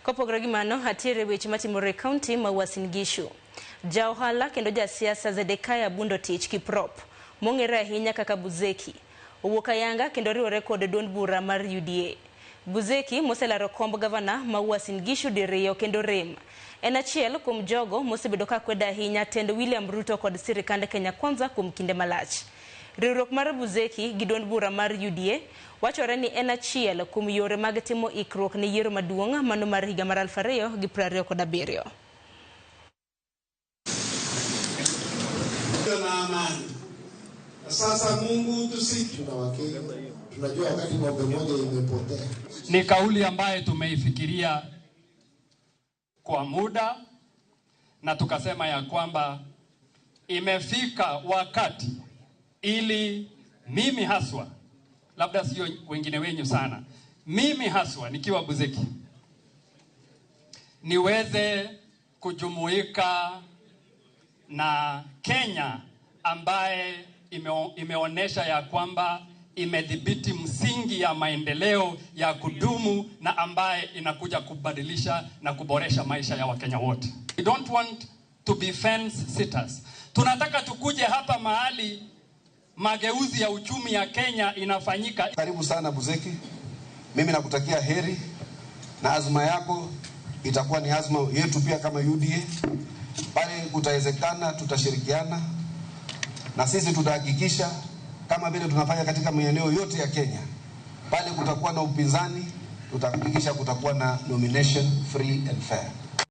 Kopogore gi mano, atiere weche matimore e kaunti ma Uasin Gishu. Ja ohala kendo ja siasa Zedekiah Bundo Tich Kiprop, mong'ere ahinya kaka Buzeki, owuok ayanga kendo riwore kod duond bura mar UDA. Buzeki moselaro komb gavana ma Uasin Gishu diriyo kendo rem. En achiel kuom jogo mosebedo ka kwedo ahinya tend William Ruto kod sirikand Kenya Kwanza kuom kinde malach. Riwruok mar Buzeki gi duond bura mar UDA wachore ni en achiel kuom yore mag timo ikruok ne yiero maduong' mano mar higa mar 2027. Na amani. Sasa Mungu tusiki. Tunajua wakati ng'ombe moja imepotea. Ni kauli ambayo tumeifikiria kwa muda na tukasema ya kwamba imefika wakati ili mimi haswa, labda sio wengine wenyu sana, mimi haswa nikiwa Buzeki niweze kujumuika na Kenya ambaye imeonesha ya kwamba imedhibiti msingi ya maendeleo ya kudumu na ambaye inakuja kubadilisha na kuboresha maisha ya Wakenya wote. We don't want to be fence sitters. Tunataka tukuje hapa mahali mageuzi ya uchumi ya Kenya inafanyika. Karibu sana Buzeki. Mimi nakutakia heri na azma yako itakuwa ni azma yetu pia kama UDA. Pale kutawezekana tutashirikiana na sisi tutahakikisha kama vile tunafanya katika maeneo yote ya Kenya. Pale kutakuwa na upinzani, tutahakikisha kutakuwa na nomination free and fair.